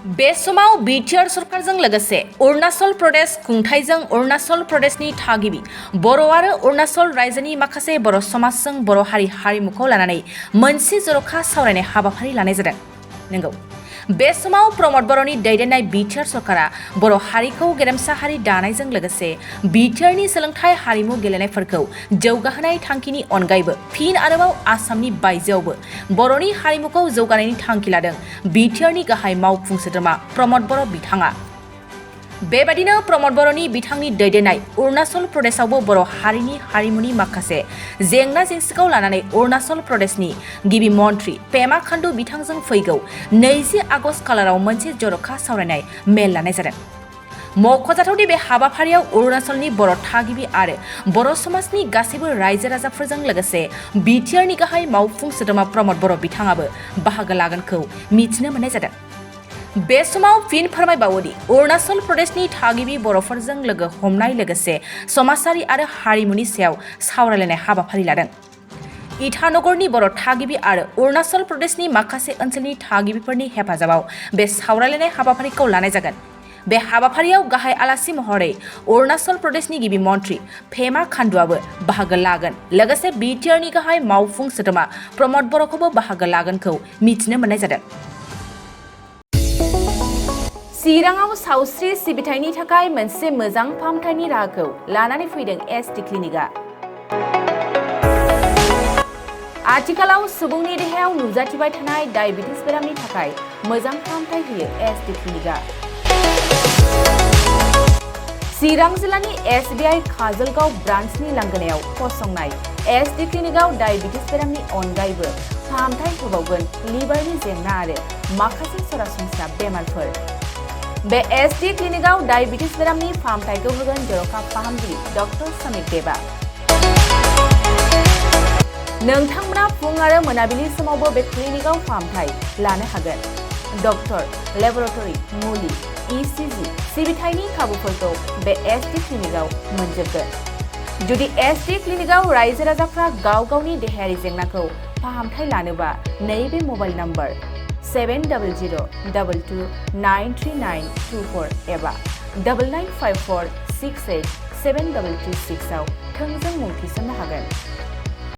बे समाव बिटिआर सरकारजों लोगोसे अरुणाचल प्रदेश खुंथायजों अरुणाचल प्रदेशनि थागिबि बर' आरो अरुणाचल रायजोनि माखासे बर' समाजजों बर' हारि हारिमुखौ लानानै मोनसे जर'खा सावरायनाय हाबाफारि लानाय जादों। नंगौ, बे समाव प्रमद बर'नि दैदेननाय बिटिआर सरकारा बर' हारिखौ गेरेमसा हारि दानायजों लोगोसे बिटिआरनि सोलोंथाइ हारिमु गेलेनायफोरखौ जौगाहोनाय थांखिनि अनगायैबो फिन आरोबाव आसामनि बायजोआवबो बर'नि हारिमुखौ जौगानायनि थांखि लादों बिटिआरनि गाहाय मावफुं सोद्रोमा प्रमद बर' बिथाङा। बेबादिनो प्रमद बर'नि बिथांनि दैदेननाय अरुणाचल प्रदेशआवबो बर' हारिनि हारिमुनि माखासे जेंना जेंसिखौ लानानै अरुणाचल प्रदेशनि गिबि मन्थ्रि पेमा खांडू बिथांजों फैगौ 20 आगस्ट खालाराव मोनसे जर'खा सावरायनाय मेल लानाय जादों। मख'जाथावदि बे हाबाफारियाव अरुणाचलनि बर' थागिबि आरो बर' समाजनि गासैबो रायजो राजाफोरजों लोगोसे बिटिआरनि गाहाय मावफुं सोद्रोमा प्रमद बर' बिथाङाबो बाहागो लागोनखौ मिथिनो मोननाय जादों। बे समाव फिन फोरमायबावोदि अरुणाचल प्रदेशनि थागिबि बर'फोरजों लोगो हमनाय लोगोसे समाजारि आरो हारिमुनि सायाव सावरायलायनाय हाबाफारि लादों। इटानगरनि बर' थागिबि आरो अरुणाचल प्रदेशनि माखासे ओनसोलनि थागिबिफोरनि हेफाजाबाव बे सावरायलायनाय हाबाफारिखौ लानाय जागोन। बे हाबाफारियाव गाहाय आलासि महरै अरुणाचल प्रदेशनि गिबि मन्थ्रि पेमा खांडूआबो बाहागो लागोन, लोगोसे बिटिआरनि गाहाय मावफुं सोद्रोमा प्रमद बर'खौबो बाहागो लागोनखौ मिथिनो मोननाय जादों। चिराङाव सावस्रि सिबिथायनि थाखाय मोनसे मोजां फाहामथायनि राहाखौ लानानै फैदों एसटि क्लिनिकआ। आथिखालाव सुबुंनि देहायाव नुजाथिबाय थानाय डायबिटिस बेरामनि थाखाय मोजां फाहामथाय होयो एसटि क्लिनिकआ। चिरां जिल्लानि एसबिआइ काजलगाव ब्रान्चनि लांगोनायाव फसंनाय एसटि क्लिनिकआव डायबिटिस बेरामनि अनगायैबो फाहामथाय होबावगोन लिभारनि जेंना आरो माखासे सरासनस्रा बेमारफोर। बे एसटि क्लिनिकआव डायबिटिस बेरामनि फाहामथायखौ होगोन जर'खा फाहामगिरि डक्टर समिक देबा। नोंथांमोना फुं आरो मोनाबिलि समावबो बे क्लिनिकआव फाहामथाय लानो हागोन। डक्टर, लेबरेटरि, मुलि, इसिजि सिबिथायनि खाबुफोरखौ बे एसटि क्लिनिकआव मोनजोबगोन। जुदि एसटि क्लिनिकआव रायजो राजाफ्रा गाव गावनि देहायारि जेंनाखौ फाहामथाय लानोबा नैबे मबाइल नम्बर 7002293924 एबा 9954687226 आव थोंजों मुं थिसननो हागोन।